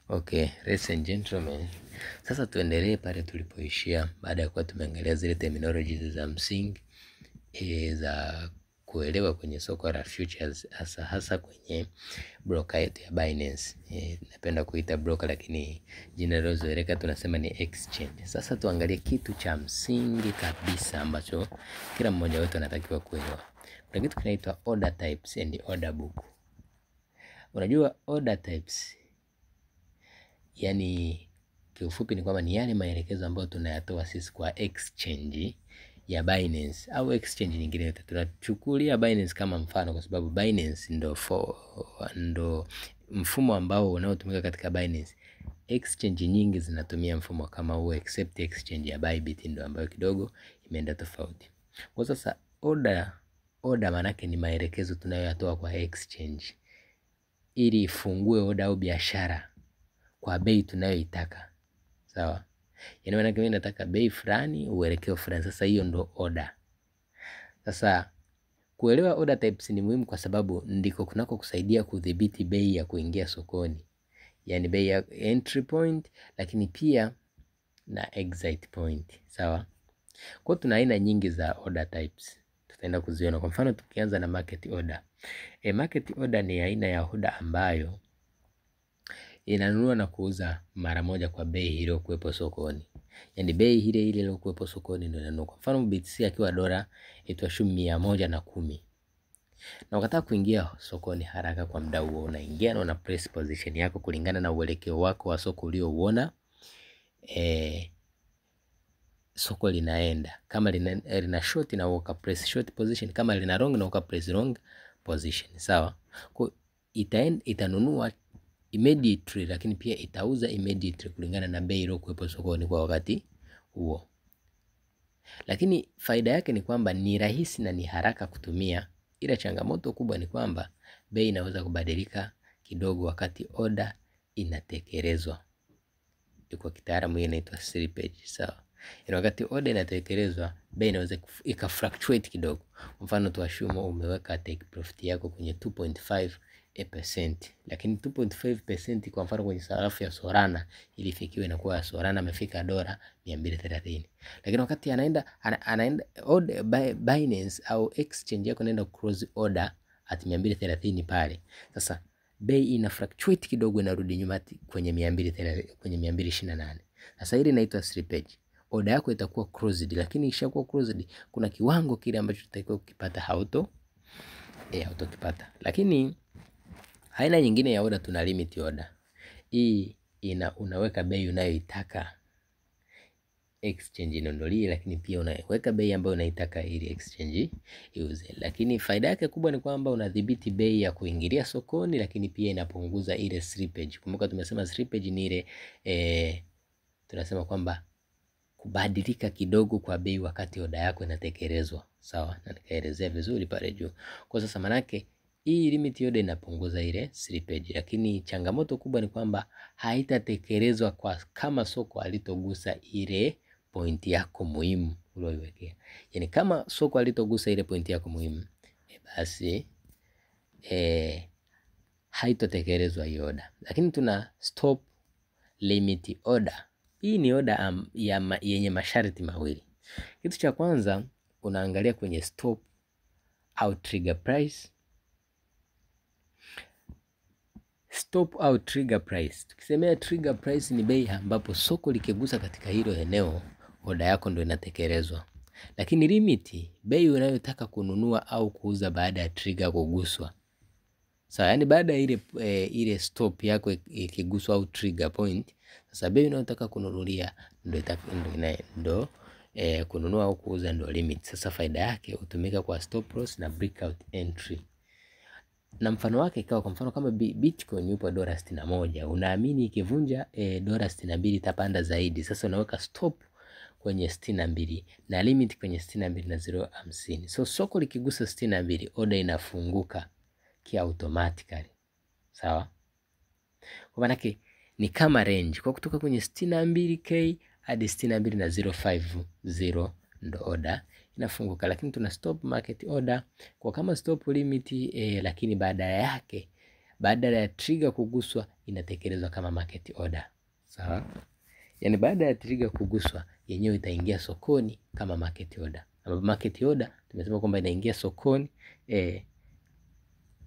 Okay, ladies and gentlemen, sasa tuendelee pale tulipoishia baada ya kuwa tumeangalia zile terminologies za msingi za kuelewa kwenye soko la futures, hasa hasa kwenye broker yetu ya Binance. Napenda kuita broker lakini jina lilozoeleka tunasema ni exchange. Sasa tuangalie kitu cha msingi kabisa ambacho kila mmoja wetu anatakiwa kuelewa. Kuna kitu kinaitwa order types and order book. Unajua order types, yani kiufupi ni kwamba ni yale maelekezo ambayo tunayatoa sisi kwa exchange ya Binance au exchange nyingine yote. Tunachukulia Binance kama mfano kwa sababu Binance ndo mfumo ambao unaotumika katika Binance. Exchange nyingi zinatumia mfumo kama huo except exchange ya Bybit ndo ambayo kidogo imeenda tofauti. Kwa sasa order maanake ni maelekezo tunayoyatoa kwa exchange ili ifungue order au biashara kwa bei tunayoitaka. Sawa? Yaani maanake mimi nataka bei fulani, uelekeo fulani. Sasa hiyo ndo order. Sasa kuelewa order types ni muhimu kwa sababu ndiko kunako kusaidia kudhibiti bei ya kuingia sokoni. Yaani bei ya entry point, lakini pia na exit point. Sawa? Kwa hiyo tuna aina nyingi za order types. Tutaenda kuziona. Kwa mfano tukianza na market order. Market order ni aina ya order ambayo inanunua na kuuza mara moja kwa bei iliyokuwepo sokoni. Yaani bei ile ile iliyokuwepo sokoni ndio inanunua. Kwa mfano BTC akiwa dola ituashumu 110. Na ukataka kuingia sokoni haraka kwa muda huo, unaingia na una press position yako kulingana na uelekeo wako wa soko uliouona. Soko linaenda. Kama lina short na uka press short position, kama lina long na uka press long position. Sawa? Kwa itanunua immediately lakini pia itauza immediately kulingana na bei iliyokuwepo sokoni kwa wakati huo. Lakini faida yake ni kwamba ni rahisi na ni haraka kutumia, ila changamoto kubwa ni kwamba bei inaweza kubadilika kidogo wakati order inatekelezwa. Kwa kitaalamu hii inaitwa slippage, sawa? Yaani wakati order inatekelezwa bei inaweza ikafluctuate kidogo. Mfano tuashumu umeweka take profit yako kwenye 2.5%, lakini 2.5% kwa mfano kwenye sarafu ya Solana ilifikiwe na kuwa Solana amefika dola 230. Lakini wakati anaenda order Binance au exchange yako inaenda close order at 230 pale. Sasa bei ina fluctuate kidogo, inarudi nyuma kwenye 230, kwenye 228. Sasa hili inaitwa slippage. Order yako itakuwa closed, lakini ikishakuwa closed kuna kiwango kile ambacho tutakiwa kukipata hautokipata. Lakini aina nyingine ya order tuna limit order. Hii unaweka bei unayoitaka exchange inunulie, lakini pia unaweka bei ambayo unaitaka ili exchange iuze. Lakini faida yake kubwa ni kwamba unadhibiti bei ya kuingilia sokoni, lakini pia inapunguza ile slippage. Kumbuka tumesema slippage ni ile tunasema kwamba kubadilika kidogo kwa bei wakati oda yako inatekelezwa. Sawa? Na nikaelezea vizuri pale juu. Kwa sasa manake hii limit order inapunguza ile slippage, lakini changamoto kubwa ni kwamba haitatekelezwa kwa kama soko alitogusa ile point yako muhimu uliyoiwekea. Yaani kama soko alitogusa ile point yako muhimu, basi haitotekelezwa hiyo order. Lakini tuna stop limit order. Hii ni order yenye masharti mawili. Kitu cha kwanza unaangalia kwenye stop au trigger price. Stop au trigger price. Tukisemea trigger price ni bei ambapo soko likigusa katika hilo eneo oda yako ndio inatekelezwa. Lakini limit, bei unayotaka kununua au kuuza baada ya trigger kuguswa. Sawa, yani baada ya ile stop yako ikiguswa au trigger point, sasa bei unayotaka kununulia ndo kununua au kuuza ndio limit. Sasa faida yake hutumika kwa stop loss na breakout entry. Na mfano wake ikawa kwa mfano kama Bitcoin yupo dola 61, unaamini ikivunja dola 62 itapanda zaidi. Sasa unaweka stop kwenye 62 na limit kwenye 62.50. So soko likigusa 62 order inafunguka kia automatically. Sawa? Kwa maana yake ni kama range kwa kutoka kwenye 62k hadi 62.050 ndo order inafunguka. Lakini tuna stop market order kwa kama stop limit, lakini baada yake Baada ya trigger kuguswa inatekelezwa kama market order. Sawa? Yaani baada ya trigger kuguswa yenyewe itaingia sokoni kama market order. Ambapo market order tumesema kwamba inaingia sokoni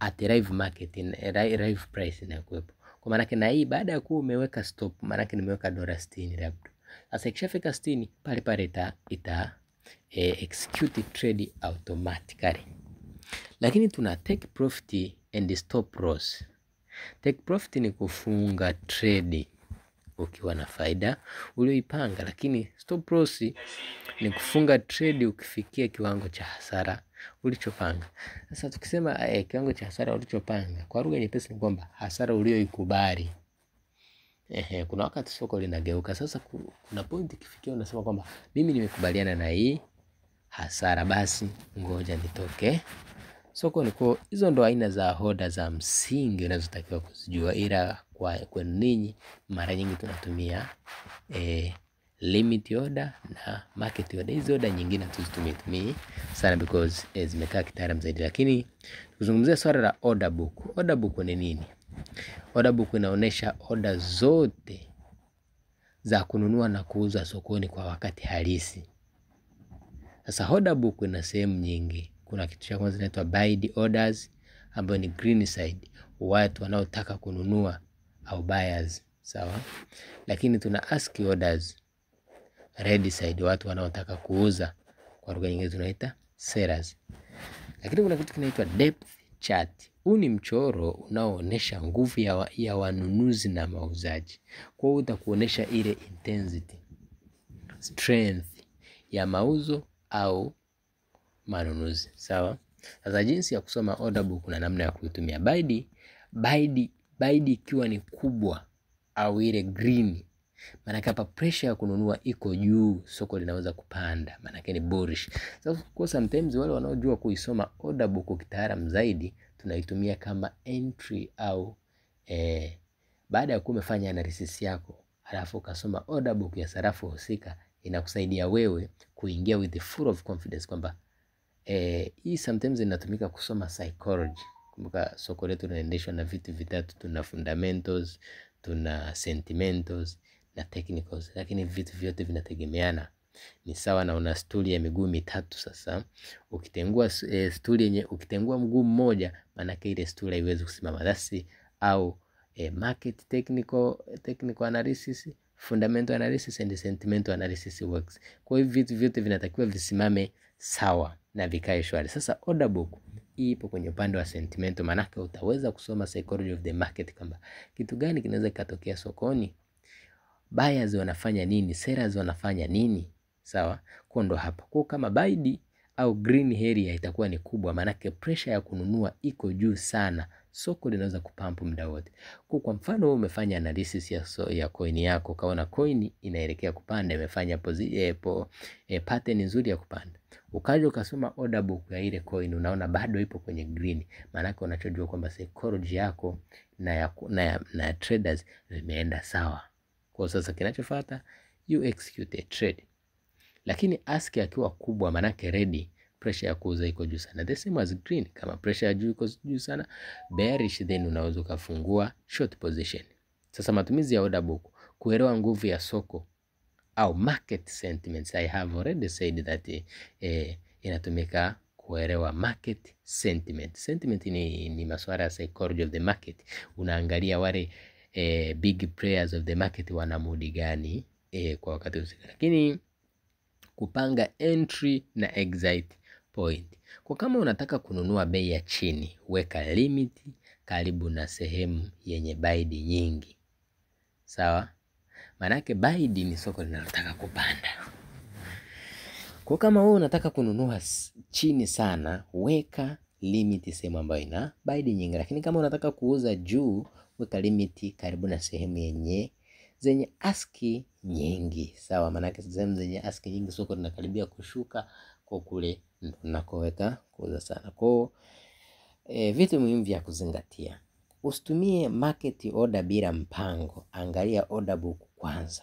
at live market, live price inakuwepo. Kwa maana na hii baada ya kuwa umeweka stop, maana yake nimeweka dola 60 labda. Sasa ikishafika 60 pale pale ita execute trade automatically. Lakini tuna take profit and stop loss. Take profit ni kufunga trade ukiwa na faida ulioipanga, lakini stop loss ni kufunga trade ukifikia kiwango cha hasara ulichopanga. Sasa tukisema kiwango cha hasara ulichopanga, kwa lugha nyepesi ni kwamba hasara ulioikubali. Kuna wakati soko linageuka. Sasa kuna point ikifikia unasema kwamba mimi nimekubaliana na hii hasara, basi ngoja nitoke sokoni. Kwa hizo ndo aina za hoda za msingi unazotakiwa kuzijua, ila kwa kwenu ninyi mara nyingi tunatumia limit order na market order. Hizi order nyingine hatuzitumii sana because zimekaa kitaalamu zaidi. Lakini tukizungumzia swala la order book, order book ni nini? Order book inaonyesha order zote za kununua na kuuza sokoni kwa wakati halisi. Sasa order book ina sehemu nyingi. Kuna kitu cha kwanza inaitwa buy orders ambayo ni green side, watu wanaotaka kununua au buyers, sawa. Lakini tuna ask orders red side, watu wanaotaka kuuza, kwa lugha nyingine tunaita sellers. Lakini kuna kitu kinaitwa depth chart. Huu ni mchoro unaoonyesha nguvu ya wanunuzi na mauzaji. Kwa hiyo utakuonyesha ile intensity, strength ya mauzo au manunuzi, sawa. Sasa jinsi ya kusoma order book na namna ya kuitumia. Buy ikiwa ni kubwa au ile green, maana hapa pressure ya kununua iko juu, soko linaweza kupanda, maana ni bullish. Sasa kwa sometimes wale wanaojua kuisoma order book kitaalamu zaidi tunaitumia kama entry au baada ya kuwa umefanya analysis yako halafu ukasoma order book ya sarafu husika, inakusaidia wewe kuingia with the full of confidence kwamba hii sometimes inatumika kusoma psychology. Kumbuka soko letu linaendeshwa na vitu vitatu, tuna fundamentals, tuna sentimentals na technicals, lakini vitu vyote vinategemeana. Ni sawa na una stuli ya miguu mitatu. Sasa ukitengua stuli yenye ukitengua mguu mmoja, maanake ile stuli haiwezi kusimama. That's au market technical analysis, fundamental analysis and sentimental analysis works. Kwa hiyo vitu vyote vinatakiwa visimame sawa na vikae shwari. Sasa order book ipo kwenye upande wa sentimental, maanake utaweza kusoma psychology of the market kwamba kitu gani kinaweza kikatokea sokoni, buyers wanafanya nini, sellers wanafanya nini. Sawa, kwa ndo hapa. Kwa kama buy au green area itakuwa ni kubwa, maanake pressure ya kununua iko juu sana, soko linaweza kupump muda wote. Kwa mfano wewe umefanya analysis ya coin yako, ukaona coin inaelekea kupanda, imefanya pattern nzuri ya kupanda, ukaja ukasoma order book ya ile coin, unaona bado ipo kwenye green, maanake unachojua kwamba psychology yako na ya traders vimeenda sawa. Kwa sasa kinachofuata you execute a trade. Lakini ask akiwa kubwa, manake red, pressure ya kuuza iko juu sana. The same as green, kama pressure ya juu iko juu sana, bearish, then unaweza ukafungua short position. Sasa matumizi ya order book, kuelewa nguvu ya soko au market sentiments. I have already said that inatumika kuelewa market sentiment. Sentiment ni masuala ya psychology of the market. Unaangalia wale big players of the market wana mood gani kwa wakati husika. Lakini kupanga entry na exit point. Kwa kama unataka kununua bei ya chini, weka limit karibu na sehemu yenye buy nyingi. Sawa? Maanake buy ni soko linalotaka kupanda. Kwa kama wewe unataka kununua chini sana, weka limit sehemu ambayo ina buy nyingi. Lakini kama unataka kuuza juu, weka limit karibu na sehemu zenye ask nyingi. Sawa, maanake sehemu zenye ask nyingi soko linakaribia kushuka, kwa kule nakoweka kuuza sana. Kwa vitu muhimu vya kuzingatia. Usitumie market order bila mpango. Angalia order book kwanza.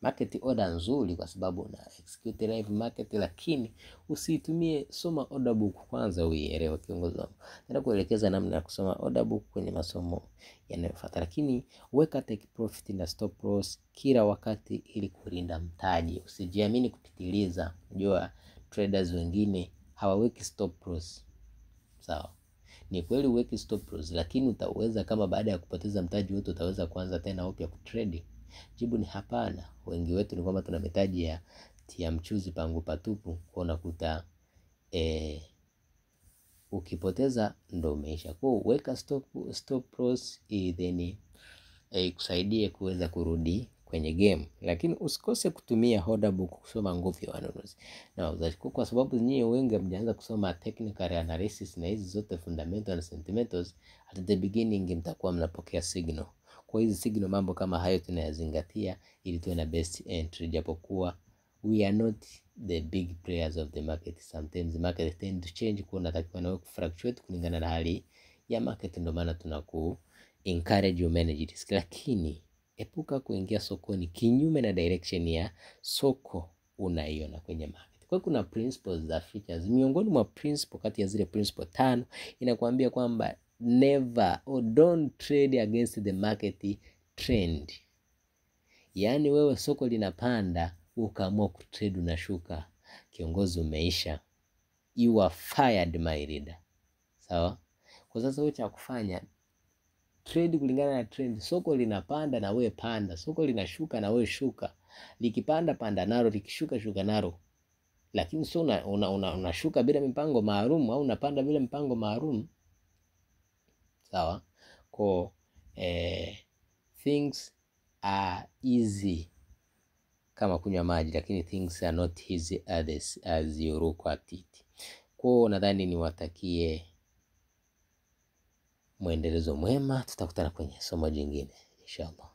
Market order nzuri kwa sababu una execute live market, lakini usiitumie. Soma order book kwanza uielewe, kiongozi wangu. Nataka kuelekeza namna ya kusoma order book kwenye masomo yanayofuata, lakini weka take profit na stop loss kila wakati ili kulinda mtaji. Usijiamini kupitiliza. Unajua traders wengine hawaweki stop loss. Sawa, ni kweli uweki stop loss, lakini utaweza kama baada ya kupoteza mtaji wote utaweza kuanza tena upya kutrade? Jibu ni hapana. Wengi wetu ni kwamba tuna mitaji ya tia mchuzi pangu patupu, kwa unakuta ukipoteza ndo umeisha. Kwa weka stop loss ili then ikusaidie kuweza kurudi kwenye game, lakini usikose kutumia order book kusoma nguvu ya wanunuzi na wauzaji, kwa sababu nyinyi wengi hamjaanza kusoma technical analysis na hizi zote fundamental na sentimentals. At the beginning mtakuwa mnapokea signal. Kwa hizi signal, mambo kama hayo tunayazingatia ili tuwe na best entry, japokuwa we are not the big players of the market. Sometimes the market tend to change, kwa unatakiwa nawe kufluctuate kulingana na hali ya market, ndio maana tunaku encourage you manage risk, lakini epuka kuingia sokoni kinyume na direction ya soko unaiona kwenye market. Kwa hiyo kuna principles za futures. Miongoni mwa principle, kati ya zile principle 5 inakuambia kwamba never or don't trade against the market trend. Yaani wewe soko linapanda ukaamua kutrade unashuka, kiongozi umeisha. You are fired, my leader. Sawa? Kwa sasa wewe cha kufanya, trade kulingana na trend. Soko linapanda na wewe panda, soko linashuka na wewe shuka. Likipanda panda nalo, likishuka shuka nalo. Lakini sio unashuka una bila mipango maalum au unapanda bila mpango maalum. Sawa? Kwa things are easy kama kunywa maji, lakini things are not easy as you look at it. Kwa nadhani niwatakie mwendelezo mwema, tutakutana kwenye somo jingine inshallah.